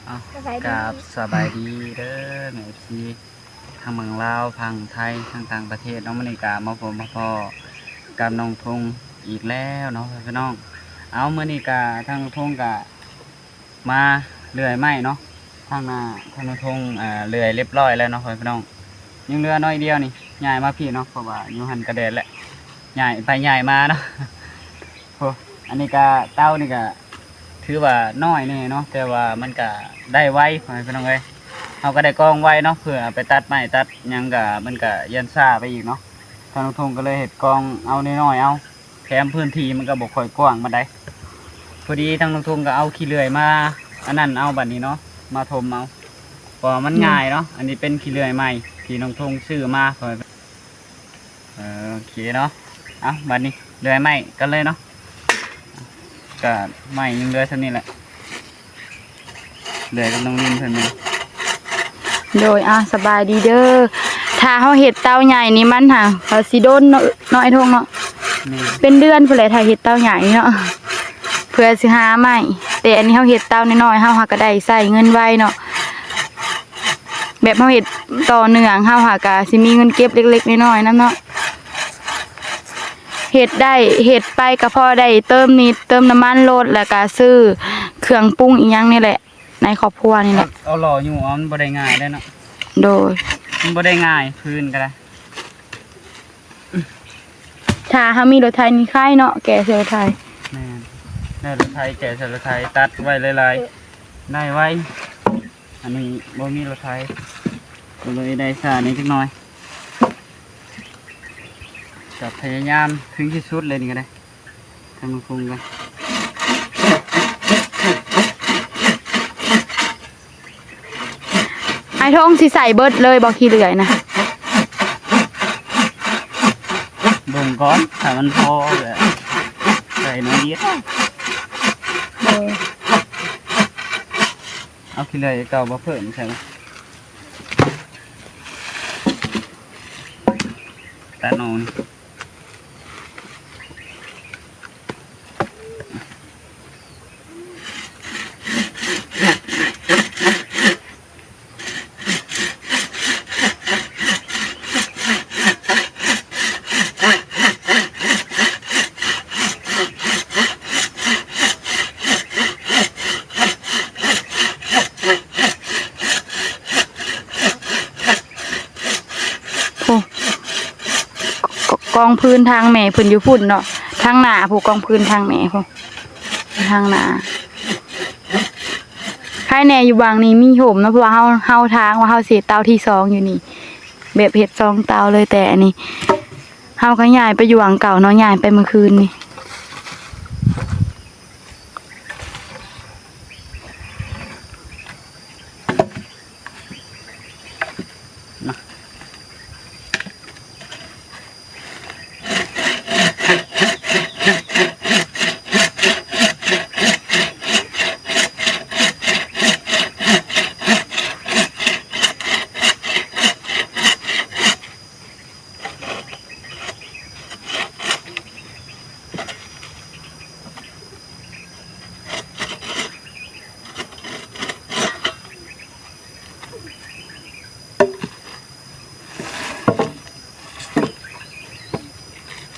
ເອົາ ສະບາຍດີ ກາບສະບາຍດີເດີແມ່ເອັຟຊີ ທັງເມືອງລາວ ຝັ່ງໄທ ທັງຕ່າງປະເທດເນາະ. ມື້ນີ້ກະມາພົບມາພໍ້ກັບນ້ອງທຸງອີກແລ້ວເນາະພີ່ນ້ອງ. ເອົາ ມື້ນີ້ກະທາງນ້ອງທຸງກະມາເລື່ອຍໄມ້ເນາະ ທາງໜ້າທາງນ້ອງທຸງ ເອີ່ ເລື່ອຍຮຽບຮ້ອຍແລ້ວເນາະພີ່ນ້ອງ. ຍັງເຫຼືອໜ້ອຍດຽວນີ້ ຍ້າຍມາພີ້ເນາະ ເພາະວ່າຢູ່ຫັ້ນກະແດດແຫຼະ ຍ້າຍໄປຍ້າຍມາເນາະ. ໂອ້ ອັນນີ້ກະເຕົານີ້ກະຖືວ່ານ້ອຍແດ່ເນາະ ແຕ່ວ່າມັນກະໄດ້ໄວ ພໍ່ແມ່ພີ່ນ້ອງເອີຍ. ເຮົາກະໄດ້ກອງໄວເນາະ ເພື່ອເອົາໄປຕັດໄມ້ຕັດຫຍັງກະ ມັນກະຢ້ານຊ້າໄປອີກເນາະ. ທາງນ້ອງທຸງກະເລີຍເຮັດກອງເອົານ້ອຍໆເອົາ ແຖມພື້ນທີ່ມັນກະບໍ່ຄ່ອຍກວ້າງປານໃດ. ພໍດີທາງນ້ອງທຸງກະເອົາຂີ້ເລື່ອຍມາອັນນັ້ນເອົາບັດນີ້ເນາະ ມາຖົມເອົາ ເພາະວ່າມັນ ອືມ ງ່າຍເນາະ. ອັນນີ້ເປັນຂີ້ເລື່ອຍໃໝ່ທີ່ນ້ອງທຸງຊື້ມາ ເອີ ໂອເຄເນາະ. ເອົາ ບາດນີ້ເລື່ອຍໄມ້ກັນເລີຍເນາະ ກະໄມ້ຍັງເຫຼືອສ່ຳນີ້ແຫຼະ ເຫຼືອກັບນ້ອງລິນເພິ່ນນີ້. ໂດຍ ອ່າ ສະບາຍດີເດີ. ຖ້າເຮົາເຮັດເຕົາໃຫຍ່ນີ້ມັນຫາ ກະຊິດົນເນາະ ເນາະ ອ້າຍທົງເນາະ. ແມ່ນ ເປັນເດືອນພຸ້ນແຫຼະ ຖ້າເຮັດເຕົາໃຫຍ່ເນາະ ເພື່ອຊິຫາໄມ້. ແຕ່ອັນນີ້ເຮົາເຮັດເຕົານ້ອຍໆ ເຮົາຫາກະໄດ້ໃຊ້ເງິນໄວເນາະ. ແບບເຮົາເຮັດຕໍ່ເນື່ອງ ເຮົາຫາກະຊິມີເງິນເກັບເລັກໆນ້ອຍໆນຳເນາະ. ເຮັດໄດ້ ເຮັດໄປກະພໍໄດ້ເຕີມນິດເຕີມນ້ຳມັນລົດ ແລ້ວກະຊື້ເຄື່ອງປຸງອີ່ຫຍັງນີ້ແຫຼະ ໃນຄອບຄົວນີ້ແຫຼະ. ເອົາ ເອົາຫຼໍ່ຢູ່ ເອົາ ມັນບໍ່ໄດ້ງ່າຍເດ້ເນາະ. ໂດຍ ມັນບໍ່ໄດ້ງ່າຍ ພື້ນກະໄດ້. ຖ້າເຮົາມີລົດໄຖນີ້ໄຄເນາະ ແກ່ໃສ່ລົດໄຖ. ແມ່ນ ໄດ້ລົດໄຖ ແກ່ໃສ່ລົດໄຖ ຕັດໄວ້ຫຼາຍໆ ໄດ້ໄວ. ອັນນີ້ບໍ່ມີລົດໄຖ ກະເລີຍໄດ້ຊ້າແດ່ຈັກໜ້ອຍ. ກະພະຍາຍາມເຖິງທີ່ສຸດເລີຍນີ້ກະໄດ້ ທາງນ້ອງທຸງກະ ອ້າຍທົງຊິໃສ່ເບິດເລີຍບໍ່ ຂີ້ເລື່ອຍນະ? ເບິ່ງກ່ອນ ຖ້າມັນພໍກະໃສ່ໜ້ອຍດຽວ. ເອີ ເອົາຂີ້ເລື່ອຍເກົ່າມາເພີ່ມໃສ່ ຕັດອອກນີ້. ໂອ້ ກ- ກ- ກອງຟືນທາງແມ່ເພິ່ນຢູ່ພຸ້ນເນາະ ທາງໜ້າພຸ້ນ ກອງຟືນທາງແມ່ພຸ້ນ ທາງໜ້າ. ໃຄແດ່ຢູ່ຫວ່າງນີ້ມີຮົ່ມເນາະ ເພາະວ່າເຮົາ ເຮົາທາງວ່າເຮົາຊິເຕົາທີສອງຢູ່ນີ້ ແບບເຮັດສອງເຕົາເລີຍ. ແຕ່ອັນນີ້ເຮົາກະຍ້າຍໄປຢູ່ຫວ່າງເກົ່າເນາະ ຍ້າຍໄປມື້ຄືນນີ້.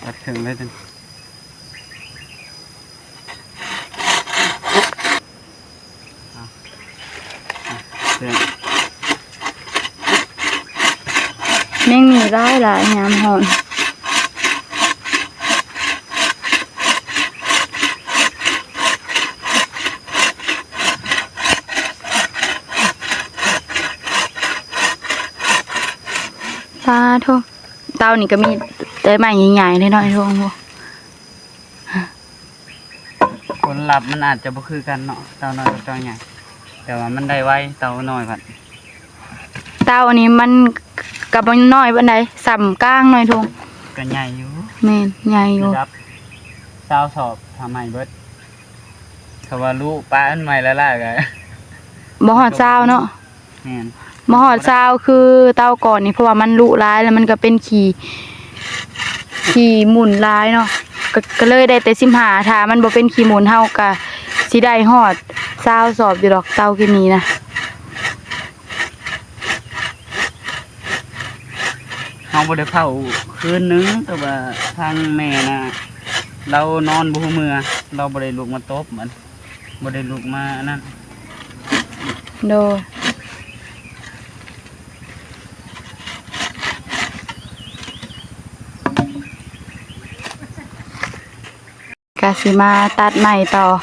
ຕັດເຄິ່ງເລີຍ ແມງໝີ່ຫຼາຍໆ ຍາມຮ້ອນ. ສາທຸ ເຕົານີ້ກະມີແຕ່ໄມ້ໃຫຍ່ໆເລີຍເນາະ ອ້າຍທົງ. ຜົນລັບມັນອາດຈະບໍ່ຄືກັນເນາະ ເຕົານ້ອຍກັບເຕົາໃຫຍ່ ແຕ່ວ່າມັນໄດ້ໄວ ເຕົານ້ອຍພັດ. ເຕົານີ້ມັນກະບໍ່ນ້ອຍປານໃດ ສ່ຳກາງໜ້ອຍທຸງ. ກະໃຫຍ່ຢູ່. ແມ່ນ ໃຫຍ່ຢູ່ ລະດັບຊາວສອບ ຖ້າໄໝ້ເບິດ. ຖ້າວ່າລຸປານໄໝ້ຫຼາຍໆກະ ບໍ່ຮອດຊາວເນາະ. ແມ່ນ ບໍ່ຮອດຊາວຄືເຕົາກ່ອນນີ້ ເພາະວ່າມັນລຸຫຼາຍ ແລ້ວມັນກະເປັນຂີ້ ຂີ້ໝຸ່ນຫຼາຍເນາະ ກະ ກະເລີຍໄດ້ແຕ່ສິບຫ້າ. ຖ້າມັນບໍ່ເປັນຂີ້ໝຸ່ນ ເຮົາກະຊິໄດ້ຮອດ ຊາວສອບຢູ່ດອກ ເຕົາກິນນີ້ນະ. ເຮົາບໍ່ໄດ້ເຜົາຄືນໜຶ່ງ ແຕ່ວ່າທາງແມ່ນະ ລາວນອນບໍ່ຮູ້ເມືອ ລາວບໍ່ໄດ້ລຸກມາຕົບ ມັນບໍ່ໄດ້ລຸກມາອັນນັ້ນ. ໂດຍ. ກະຊິມາຕັດໄມ້ຕໍ່.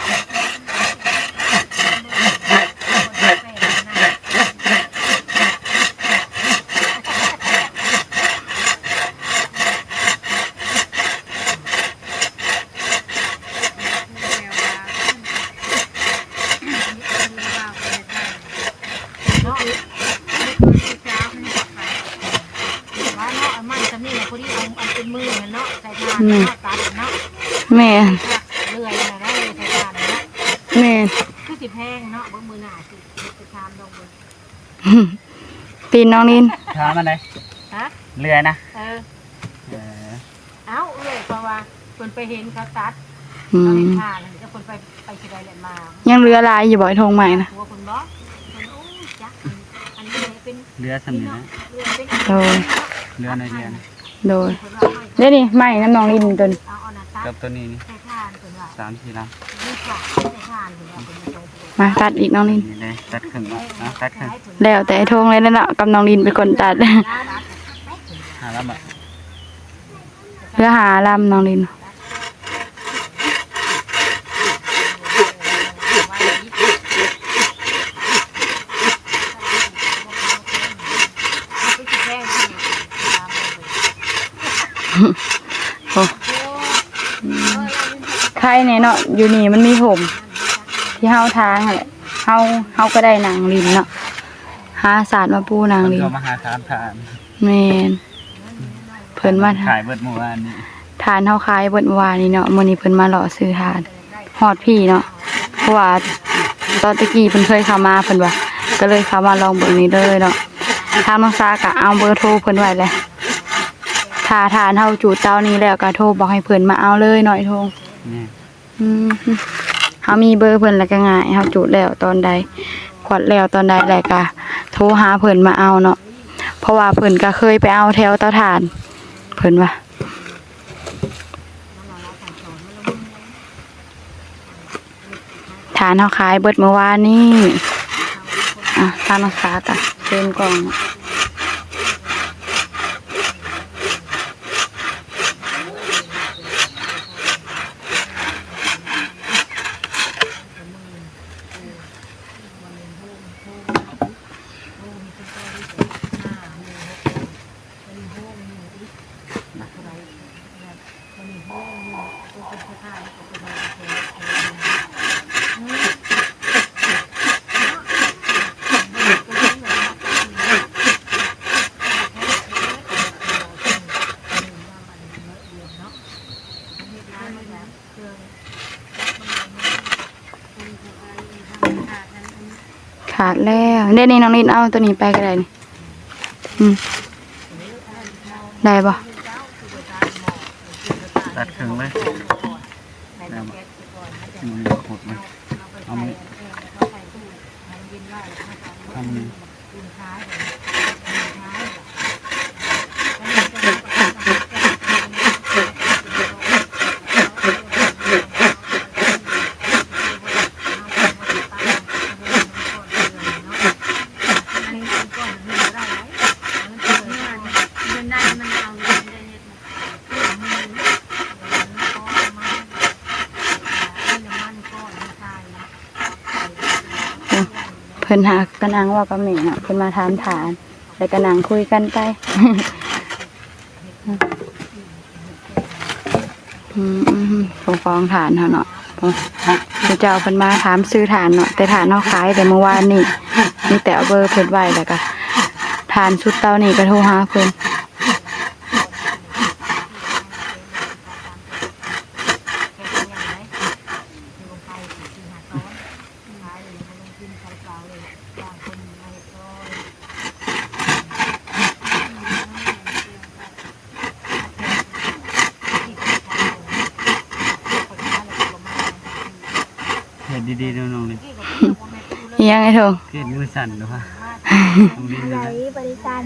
ວ່າເນາະ ອັນໄມ້ສ່ຳນີ້ລະ ພໍດີເອົາອັນເປັນມືຫັ້ນເນາະ ໃສ່ຖ່ານ ແມ່ນ ເນາະ ຕັດເນາະ. ແມ່ນ ເລື່ອຍນະ ໄດ້ເລີຍໃສ່ຖ່ານເນາະ. ແມ່ນ ຄືຊິແພງເນາະ ເບິ່ງມື້ໜ້າຊິເຮັດໄປຖາມລອງເບິ່ງ. ຕີນນ້ອງລິນ ຖາມອັນໃດ? ຮະ? ເລື່ອຍນະ? ເອີ ເອີ. ເອົ້າ ເອື້ອຍ ເພາະວ່າເພິ່ນໄປເຫັນເຂົາຕັດ ອືມ ເຂົາເຫັນທ່ານັ້ນ ແລ້ວເພິ່ນໄປ ໄປຊິໄດ້ແຫຼະມາ. ຍັງເຫຼືອຫຼາຍຢູ່ບໍ່ ໄອ້ທົ່ງໄມ້ນະ? ຜົວເພິ່ນບໍ່? ເພິ່ນ ໂອ້ຍ ຈັກ ອັນນີ້ເປັນເຫຼືອສ່ຳນີ້ນະ. ໂດຍ ເຫຼືອໜ້ອຍດຽວ. ໂດຍ ເດ້ນີ້ ໄມ້ນຳນ້ອງລິນຕົວນີ້ ເອົາ ເອົານະ ກັບຕົວນີ້ນີ້ ໃສ່ຖ່ານເພິ່ນວ່າ ສາມສີ່ລຳ ມາຕັດອີກນ້ອງລິນ ນີ້ເດ້ ຕັດເຄິ່ງເນາະ ເອົາ ຕັດເຄິ່ງ ແລ້ວແຕ່ອ້າຍທົ່ງເລີຍເນາະ ກັບນ້ອງລິນເປັນຄົນຕັດ ຫ້າລຳ ເຫຼືອຫ້າລຳນ້ອງລິນ. ໂອ້ ໄຄແດ່ເນາະ ຢູ່ນີ້ມັນມີຮົ່ມ ທີ່ເຮົາຖາງຫັ້ນແຫຼະ ເຮົາ ເຮົາກໍໄດ້ນັ່ງຫຼິ້ນເນາະ ຫາສາດມາປູນັ່ງຫຼິ້ນ ເພິ່ນກໍມາຫາຖານ ຖານ ແມ່ນ ເພິ່ນມາຂາຍເບິດມື້ວານນີ້ ຖ່ານເຮົາຂາຍເບິດມື້ວານນີ້ເນາະ ມື້ນີ້ເພິ່ນມາເລາະຊື້ຖ່ານ ຮອດພີ້ເນາະ ເພາະວ່າຕອນຕະກີ້ເພິ່ນເຄີຍເຂົ້າມາ ເພິ່ນວ່າ ກໍເລີຍເຂົ້າມາລອງເບິ່ງນີ້ເລີຍເນາະ. ທາງນ້ອງສາກໍເອົາເບີໂທເພິ່ນໄວ້ແຫຼະ ຖ້າຖ່ານເຮົາຈູດເຕົານີ້ແລ້ວ ກໍໂທບອກໃຫ້ເພິ່ນມາເອົາເລີຍເນາະ ໄອ້ທົ່ງ ແມ່ນ. ອືມ ເຮົາມີເບີເພິ່ນແລ້ວກໍງ່າຍ ເຮົາຈູດແລ້ວຕອນໃດ ຂວັດແລ້ວຕອນໃດ ແລ້ວກໍໂທຫາເພິ່ນມາເອົາເນາະ ເພາະວ່າເພິ່ນກໍເຄີຍໄປເອົາແຖວເຕົາຖ່ານ ເພິ່ນວ່າ ຖ່ານເຮົາຂາຍເບິດມື້ວານນີ້ ອ່ະ ທາງນ້ອງສາກໍເຕັມກ່ອງ. ຂາດແລ້ວ ເດນີ້ ນ້ອງລິນເອົາຕົວນີ້ໄປກໍໄດ້ນີ້ ອືມ ໄດ້ບໍ່? ຕັດເຄິ່ງເລີຍ ໄດ້ບໍ່? ອືມ ໂຄດເລີຍ ເອົາ ເອົາ ເພິ່ນຫາກະນັ່ງເວົ້າກັບແມ່ເນາະ ເພິ່ນມາຖາມຖ່ານ ແລ້ວກະນັ່ງຄຸຍກັນໄປ. ອືມ ຜູ້ກອງຖ່ານເຮົາເນາະ ຜູ້ເຈົ້າເພິ່ນມາຖາມຊື້ຖ່ານເນາະ ແຕ່ຖ່ານເຮົາຂາຍແຕ່ມື້ວານນີ້ ມີແຕ່ເອົາເບີເພິ່ນໄວ້ ແລ້ວກະຖ່ານຊຸດເຕົານີ້ກະໂທຫາເພິ່ນ. ເຮັດດີໆເດີນ້ອງເດີ. ອີ່ຫຍັງໄອ້ໂທງ? ເຫັນມືສັ່ນເນາະ ນ້ອງລິນ ໄດ້ ບໍ່ໄດ້ສັ່ນ.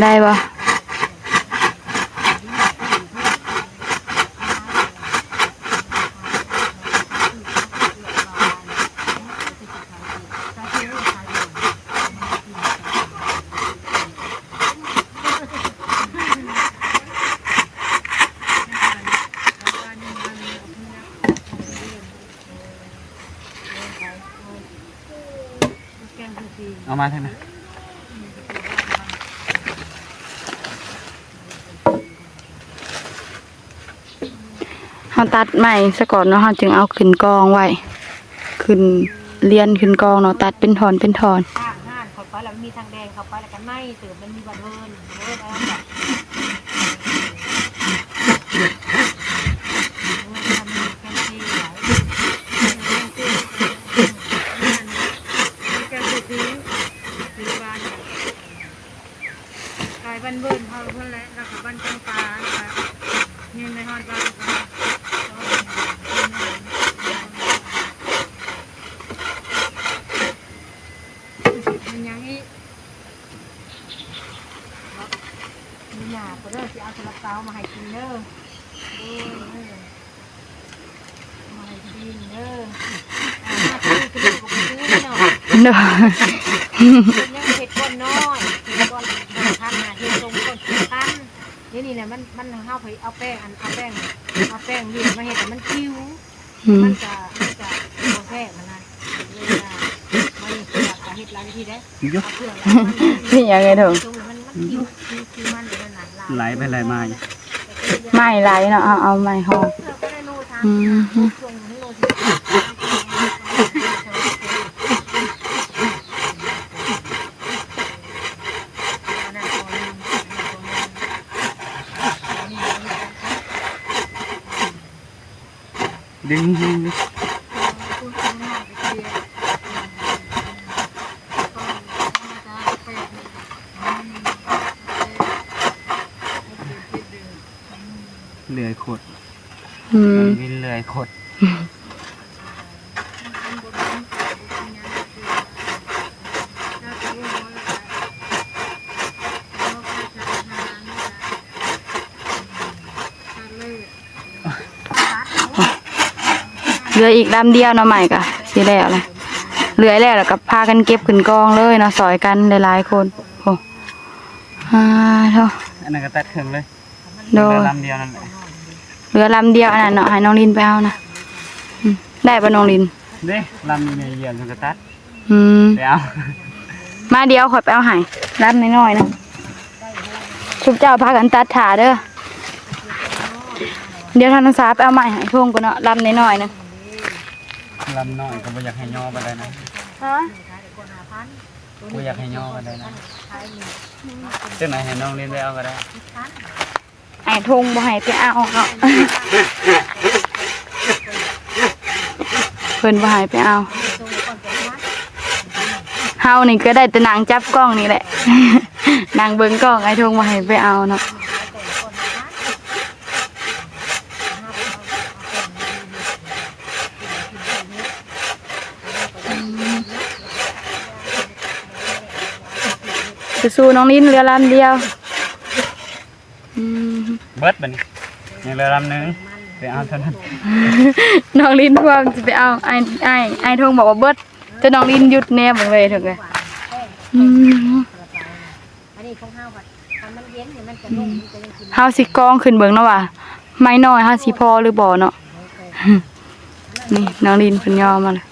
ໄດ້ບໍ່? ເອົາມາທາງນັ້ນ. ເຮົາຕັດໄມ້ຊະກ່ອນເນາະ ເຮົາຈຶ່ງເອົາຂຶ້ນກອງໄວ້ ຂຶ້ນລຽນຂຶ້ນກອງເນາະ ຕັດເປັນທ່ອນເປັນທ່ອນ. ທາງຮ້ານເຂົ້າໄປແລ້ວ ມັນມີທາງແດງເຂົ້າໄປ ແລ້ວກໍໃນເຕີບ ມັນມີບ່ອນເດີນ ເດີນໄປແລ້ວກໍ ກາຍບ້ານເບິ່ນເຮົາພຸ້ນແຫຼະ ແລ້ວກໍບ້ານກາງປາ ແລ້ວກໍຍັງໄດ້ຮອດບ້ານ ມັນຍັງອີກ ມີໜ້າກໍເດີ ຊິເອົາຊາລາເປົາມາໃຫ້ກິນເດີ ໂດຍ. ມາໃຫ້ກິນເດີ ອ່າ ມາຊື້ຂະໜົມກໍບໍ່ຊື້ເນາະ ໂດຍ ເພິ່ນຍັງເຮັດກ້ອນນ້ອຍ ເຮັດກ້ອນສຳຄັນນະ ເຮັດຊົງກ້ອນສຳຄັນ ດຽວນີ້ແຫຼະ ມັນ ມັນ ເຮົາໄປເອົາແປ້ງ ອັນ ເອົາແປ້ງ ເອົາແປ້ງວຽດມາເຮັດໃຫ້ມັນຜິວ ອືມ ມັນກະ ມັນກະບໍ່ແຊບຫັ້ນນະ ເລີຍວ່າ ມານີ້ເພື່ອກະເຮັດຫຼາຍວິທີເດ້ ເອົາເພື່ອ ມີຫຍັງໄອ້ໂທງ? ຊົງແລ້ວມັນ ມັນຜິວ ຜິວ ຜິວມັນນັ້ນນະ ຫຼາຍໄປຫຼາຍມາ ໄມ້ຫຼາຍເນາະ ເອົາ ເອົາໄມ້ຫໍ່ ອືມ ດຶງແຮງເລີຍ. ເລື່ອຍໂຄດ ອືມ ເລື່ອຍໂຄດ. ເຫຼືອອີກລຳດຽວເນາະ ໄມ້ກະຊິແລ້ວແຫຼະ ເລື່ອຍແລ້ວ ແລ້ວກໍພາກັນເກັບຂຶ້ນກອງເລີຍເນາະ ຊ່ອຍກັນຫຼາຍໆຄົນ. ໂອ້ ອາ ໂທ້ ອັນນັ້ນກໍຕັດເຄິ່ງເລີຍ ໂດຍ ເຫຼືອລຳດຽວນັ້ນແຫຼະ ເຫຼືອລຳດຽວອັນນັ້ນເນາະ ໃຫ້ນ້ອງລິນໄປເອົານະ. ອືມ ໄດ້ບໍ່ນ້ອງລິນ? ເດ້ ລຳໃຫຍ່ໆ ເພິ່ນກໍຕັດ. ອືມ ໄປເອົາ ມາ ດຽວຂ້ອຍໄປເອົາໃຫ້ ລຳນ້ອຍໆນະ ຊຸມເຈົ້າພາກັນຕັດຖ້າເດີ ດຽວທາງສາໄປເອົາໄມ້ໃຫ້ທົ່ງກ່ອນເນາະ ລຳນ້ອຍໆນະ ລຳນ້ອຍກໍບໍ່ຢາກໃຫ້ຍໍປານໃດນະ ຮະ ບໍ່ຢາກໃຫ້ຍໍປານໃດນະ ຈັ່ງໃດໃຫ້ນ້ອງລິນໄປເອົາກໍໄດ້. ອ້າຍທົ່ງບໍ່ໃຫ້ໄປເອົາເນາະ ເພິ່ນບໍ່ໃຫ້ໄປເອົາ ເຮົານີ້ກໍໄດ້ແຕ່ນັ່ງຈັບກ້ອງນີ້ແຫຼະ ນັ່ງເບິ່ງກ້ອງ ອ້າຍທົ່ງບໍ່ໃຫ້ໄປເອົາເນາະ. ສູ້ໆ ນ້ອງລິນ ເຫຼືອລຳດຽວ. ອືມ ເບິດບັດນີ້ ຍັງເຫຼືອລຳໜຶ່ງ ໄປເອົາເທົ່ານັ້ນ ນ້ອງລິນພວມຊິໄປເອົາ ອ້າຍ ອ້າຍ ອ້າຍທົ່ງບອກວ່າເບິດ ແຕ່ນ້ອງລິນຢຸດແນມເບິ່ງເລີຍ ເຖິງເລີຍ. ອືມ ອັນນີ້ຂອງເຮົາບັດ ຄັນມັນເຢັນນີ້ມັນຈະລົງ ອືມ ມັນຈະຍັງຂຶ້ນ ເຮົາຊິກອງຂຶ້ນເບິ່ງເນາະວ່າ ໄມ້ນ້ອຍເຮົາຊິພໍຫຼືບໍ່ເນາະ. ນີ້ນ້ອງລິນເພິ່ນຍໍມາເລີຍ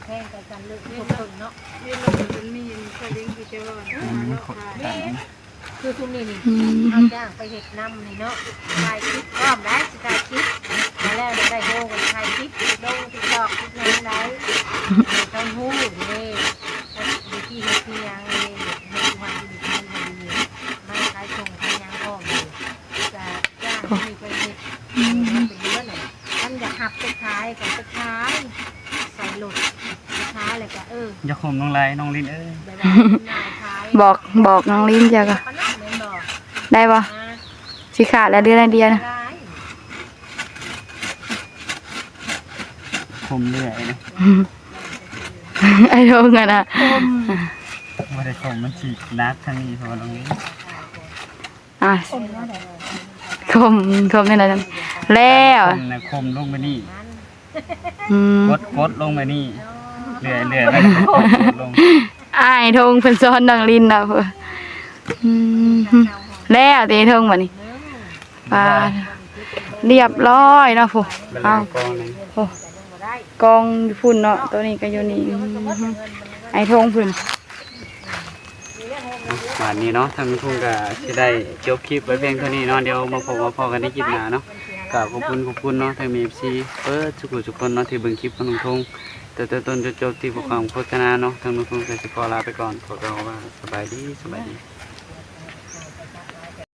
ແພງກວ່າກັນເລີຍ ຄົບເຄິ່ງເນາະ ເຫັນວ່າມັນມີສະລິງທີ່ຈະວ່າ ອືມ ເນາະ ຄືຊຸມນີ້ນີ້ ອືມ ເຮົາຈ້າງໄປເຮັດນຳນີ້ເນາະ ຖ່າຍຄລິບພ້ອມໄດ້ ຊິຖ່າຍຄລິບ ມາແລ້ວໄດ້ໂຮກໍຖ່າຍຄລິບລົງຕິກຕັອກ ຄລິບຫຍັງໄດ້ ໃຫ້ເຂົາຮູ້ເດ້ ວິທີເຮັດຄືຫຍັງເດ້ ເຮັດຢູ່ຫັ້ນຢູ່ນີ້ ມັນບໍ່ດີ ມາຂາຍສົ່ງຂາຍຫຍັງພ້ອມເດ້ ຈະຈ້າງຄົນນີ້ໄປເຮັດ ອືມ ເປັນເດືອນ ຄັນຢາກຮັບໄປຂາຍກໍໄປຂາຍ ໃສ່ລົດ ຂາຍແລ້ວກໍ ເອີ ຢ່າຂົ່ມນ້ອງຫຼາຍ ນ້ອງລິນເອີຍ ແບບວ່າ ບອກ ບອກນ້ອງລິນເຈົ້າກໍ ປານນັ້ນແມ່ນບໍ່? ໄດ້ບໍ່? ອ່າ ຊິຂາດແລ້ວເດືອນລະດຽວນະ ຫຼາຍ ຄົມເລື້ອຍນະ ໄອ້ໂທງຫັ້ນນະ ບໍ່ໄດ້ຄົມ ມັນຊິໜັກທາງນີ້ ເພາະວ່ານ້ອງນີ້ ອ່າ ຄົມ ຄົມແນວໃດນັ້ນ ແລ້ວ ຄົມນະ ຄົມລົງໄປນີ້ ອືມ ກົດ ກົດລົງໄປນີ້ ເລື້ອຍໆ ແລ້ວກໍກົດລົງ ອ້າຍໂທງເພິ່ນສອນນ້ອງລິນເນາະ ອືມ ແລ້ວຕິໂທງບັດນີ້ ປາ ລຽບຮ້ອຍເນາະ ຜູ້ ເອົາ ກອງໜຶ່ງ ໂອ້ ກອງຢູ່ພຸ້ນເນາະ ໂຕນີ້ກໍຢູ່ນີ້ ອືມ ໄອ້ໂທງພຸ້ນ ບາດນີ້ເນາະ ທາງລຸງທົງກໍຊິໄດ້ຈົບຄລິບໄວ້ພຽງເທົ່ານີ້ເນາະ ດຽວມາພົບມາພໍ້ກັນໃນຄລິບໜ້າເນາະ ກໍຂອບຄຸນ ຂອບຄຸນເນາະ ທັງ ເອັຟຊີ ເບິດທຸກຜູ້ທຸກຄົນເນາະ ທີ່ເບິ່ງຄລິບຂອງລຸງທົງ ແຕ່ຕົ້ນຈົນຈົບ ທີ່ບໍ່ຄວາມໂຄສະນາເນາະ ທາງລຸງທົງກໍຊິຂໍລາໄປກ່ອນ ຂໍກ່າວວ່າສະບາຍດີ ສະບາຍດີ.